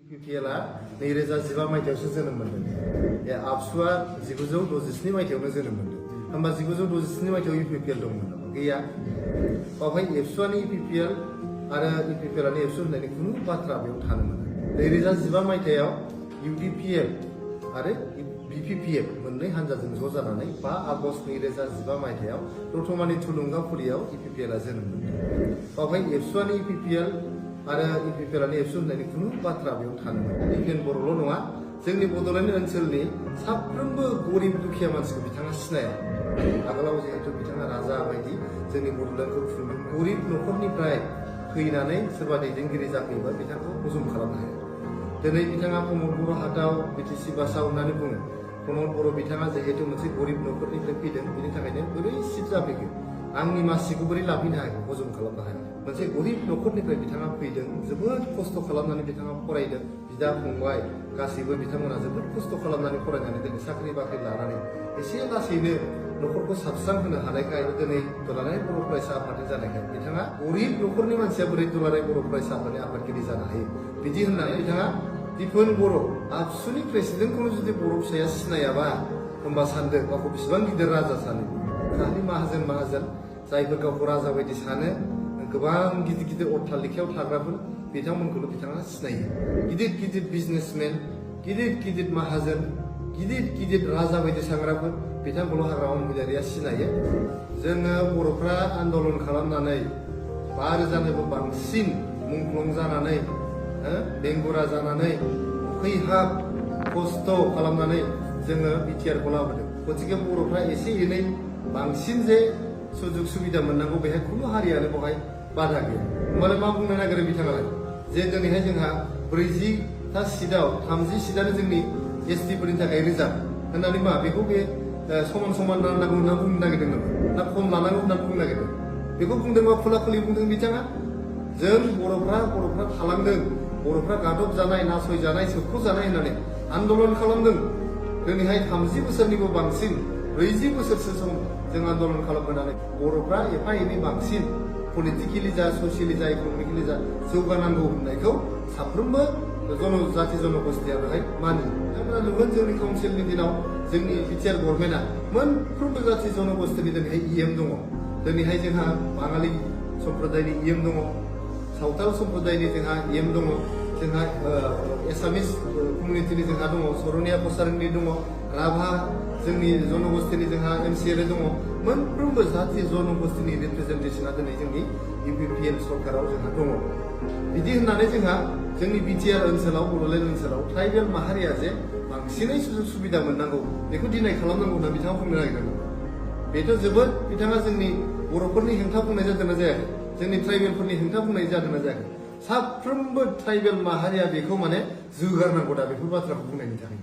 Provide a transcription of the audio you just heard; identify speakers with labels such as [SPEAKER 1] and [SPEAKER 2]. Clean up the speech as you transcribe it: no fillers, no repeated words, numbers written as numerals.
[SPEAKER 1] UPPLआ 2015 मायथाइयावसो जोनोम मोन्दों। आबसुआ 1967 मायथाइयावनो जोनोम मोन्दों। होमबा 1967 मायथाइयाव UPPL दंमोन नामा? गैया। बावहाय एबसुआनो UPPL आरो UPPLआनो एबसु होननायनि खुनु बाथ्रा बेयाव थानो मोना। 2015 मायथाइयाव UDPL आरो BPPF मोननै हानजाजों ज' जानानै 5 आगस्ट 2015 मायथाइयाव दतमानि थुलुंगाफुरियाव UPPLआ जोनोम मोन्दों। बावहाय एबसुआनो UPPL आरो UPPLआनो एबसु होननायनि खुनु बाथ्रा बेयाव थानो मोना। इभेन बर'ल' नङा, जोंनि बड'लेण्ड ओनसोलनि साफ्रोमबो गरिब दुखिया मानसिखौ बिथाङा सिनाया। आगोलाव जिहेतु बिथाङा राजा बायदि जोंनि बड'लेण्डखौ खुंदों, गरिब न'खरनिफ्राय फैनानै सोरबा दैदेनगिरि जाफैयोबा बिथांखौ हजम खालामनो हाया। दिनै बिथाङा प्रमद बर' हाटआव BTC बासाव होननानै बुङो। प्रमद बर' बिथाङा जिहेतु मोनसे गरिब न'खरनिफ्राय फैदों, बिनि थाखायनो बोरै सिट जाफैखो, आंनि मासिखौ बोरै लाफैनो हायाखै, हजम खालामनो हाया। मोनसे गरिब न'खरनिफ्राय बिथाङा फैदों, जोबोद खस्थ' खालामनानै बिथाङा फरायदों। बिदा फंबाय गासैबो बिथांमोना जोबोद खस्थ' खालामनानै फरायनानै दिनै साख्रि बाख्रि लानानै एसे लासैनो न'खरखौ साबस्रांहोनो हानायखाय दिनै दुलाराय बर' फरायसा आफादनि जानायखाय बिथाङा गरिब न'खरनि मानसिया बोरै दुलाराय बर' फरायसा आफादनि आफादगिरि जानो हायो, बिदि होननानै बिथाङा दिपन बर' आबसुनि प्रेसिडेन्टखौनो जुदि बर' फिसाया सिनायाबा, होमबा सानदों गावखौ बेसेबां गिदिर राजा सानो। खालि माहाजोन जायफोर गावखौ राजा बायदि सानो, गोबां गिदिर गिदिर अट्टालिकायाव थाग्राफोर, बिथांमोनखौल' बिथाङा सिनायो। गिदिर गिदिर बिजनेसमेन, गिदिर गिदिर माहाजोन, गिदिर गिदिर राजा बायदि सानग्राफोर, बिथांखौल' हाग्रामा महिलारिया सिनायो। जोङो बर'फ्रा आन्दलन खालामनानै 5,000निबो बांसिन मुंख्लं जानानै, बेंगुरा जानानै, उखैहाब खस्थ' खालामनानै जोङो बिटिआरखौ लाबोदों। गतिके बर'फ्रा एसे एनै बांसिन जे सुजुग सुबिदा मोननांगौ, बेहाय खुनु हारियानो बेवहाय बाधा गैया। होमबालाय मा बुंनो नागिरो बिथाङालाय? जे दिनैहाय जोंहा 40टा सिटआव 30 सिटआनो जोंनि ST फोरनि थाखाय रिजार्भ होननानै मा बेखौ बे समान समान राननांगौ होनना बुंनो नागिरदों नामा? ना खम लानांगौ होनना बुंनो नागिरदों? बेखौ बुंदोंबा खुला खुलि बुंदों बिथाङा। जों बर'फ्रा थालांदों, बर'फ्रा गादब जानाय, नासय जानाय, सोबख' जानाय होननानै आन्दलन खालामदों। दिनैहाय 30 बोसोरनिबो बांसिन, 40 बोसोरसो सम जों आन्दलन खालामबोनानै बर'फ्रा एफा एनै बांसिन पलिटिकेलि जा, ससियेलि जा, इकनमिकेलि जा जौगानांगौ होननायखौ साफ्रोमबो जाथि जनगोष्ठिया बेहाय मानियो। बिथांमोना नुगोन जोंनि काउन्सिलनि दिनाव जोंनि बिटिआर गभर्नमेन्टआ मोनफ्रोमबो जाथि जनगोष्ठिनि दिनैहाय EM दङ। दिनैहाय जोंहा बाङालि सम्प्रदायनि EM दङ, सावथाल सम्प्रदायनि जोंहा EM दङ, जोंहा एसामिस कमिउनिटिनि जोंहा दङ, सरनिया कसारिनि दङ, राभा जोंनि जनगोष्ठिनि जोंहा MCLA दङ। मोनफ्रोमबो जाथि जनगोष्ठिनि रिप्रेजेन्टेसना दिनै जोंनि UPPL सरकाराव जोंहा दङ। बिदि होननानै जोंहा जोंनि बिटिआर ओनसोलाव, बड'लेण्ड ओनसोलाव ट्राइबेल माहारिया जे बांसिनै सुजुग सुबिदा मोननांगौ, बेखौ डिनाय खालामनांगौ होनना बिथाङा बुंनो नागिरदों। बेथ' जोबोद बिथाङा जोंनि बर'फोरनि हेंथा बुंनाय जादोंना जायाखै? जोंनि ट्राइबेलफोरनि हेंथा बुंनाय जादोंना जायाखै? साफ्रोमबो ट्राइबेल माहारिया बेखौ माने जोगारनांगौ दा बेफोर बाथ्राखौ बुंनायनि थाखाय।